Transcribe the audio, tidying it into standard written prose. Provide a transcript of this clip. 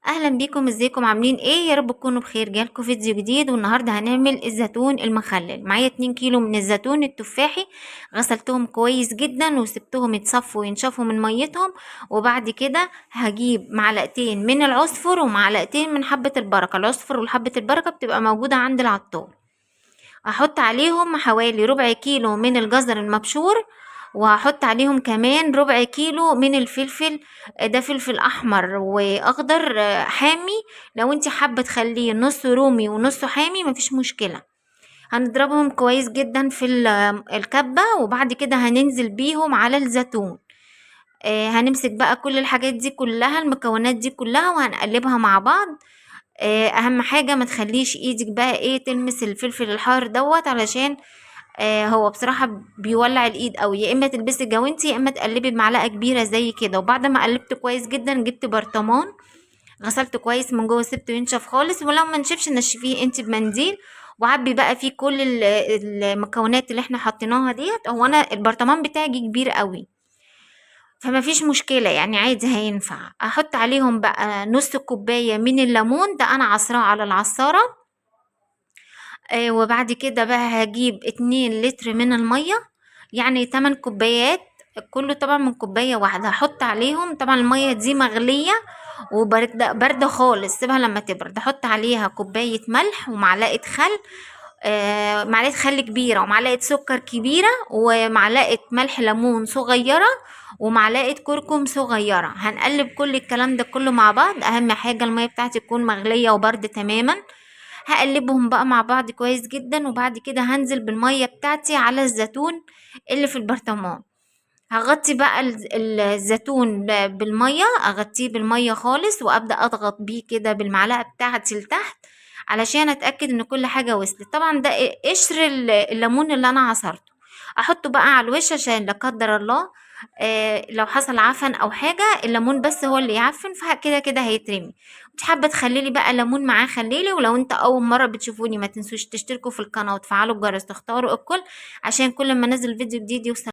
اهلا بيكم، ازيكم؟ عاملين ايه؟ يا رب تكونوا بخير. جالكم فيديو جديد، والنهارده هنعمل الزيتون المخلل. معايا 2 كيلو من الزيتون التفاحي، غسلتهم كويس جدا وسبتهم يتصفوا وينشفوا من ميتهم. وبعد كده هجيب معلقتين من العصفر ومعلقتين من حبة البركة. العصفر وحبة البركة بتبقى موجودة عند العطار. هحط عليهم حوالي ربع كيلو من الجزر المبشور، وهحط عليهم كمان ربع كيلو من الفلفل، ده فلفل احمر واخضر حامي. لو انت حابة تخليه نص رومي ونص حامي مفيش مشكلة. هنضربهم كويس جدا في الكبه، وبعد كده هننزل بيهم على الزيتون. هنمسك بقى كل الحاجات دي كلها، المكونات دي كلها، وهنقلبها مع بعض. اهم حاجة ما تخليش ايدك بقى تلمس الفلفل الحار دوت، علشان هو بصراحة بيولع الايد قوي. يا اما تلبسي جوانتي يا اما تقلبي بمعلقه كبيرة زي كده. وبعد ما قلبت كويس جدا جبت برطمان، غسلته كويس من جوه، سبته ينشف خالص، ولو ما نشفش نشفيه انت بمنديل، وعبي بقى فيه كل المكونات اللي احنا حطيناها ديت. هو انا البرطمان بتاعي جه كبير قوي فما فيش مشكلة، عادي هينفع. احط عليهم بقى نص كوباية من الليمون ده انا عصراه على العصارة. وبعد كده بقى هجيب 2 لتر من المية، يعني 8 كوبايات، كله طبعا من كوباية واحدة. هحط عليهم طبعا المية دي مغلية وباردة، باردة خالص، سيبها لما تبرد. احط عليها كوباية ملح ومعلقة خل، معلقة خل كبيرة ومعلقة سكر كبيرة ومعلقة ملح ليمون صغيرة ومعلقة كركم صغيرة. هنقلب كل الكلام ده كله مع بعض. اهم حاجة المية بتاعتي تكون مغلية وباردة تماما. هقلبهم بقى مع بعض كويس جدا، وبعد كده هنزل بالمية بتاعتي على الزيتون اللي في البرطمان. هغطي بقى الزيتون بالمية، اغطيه بالمية خالص، وابدأ اضغط بيه كده بالمعلقة بتاعتي لتحت علشان اتأكد ان كل حاجة وصلت. طبعا ده قشر الليمون اللي انا عصرته، احطه بقى على الوش عشان لا قدر الله، لو حصل عفن او حاجة الليمون بس هو اللي يعفن، فكده كده هيترمي. انت حابة تخليلي بقى ليمون معاه خليلي. ولو انت اول مرة بتشوفوني ما تنسوش تشتركوا في القناة وتفعلوا الجرس تختاروا الكل عشان كل ما انزل فيديو جديد يوصل.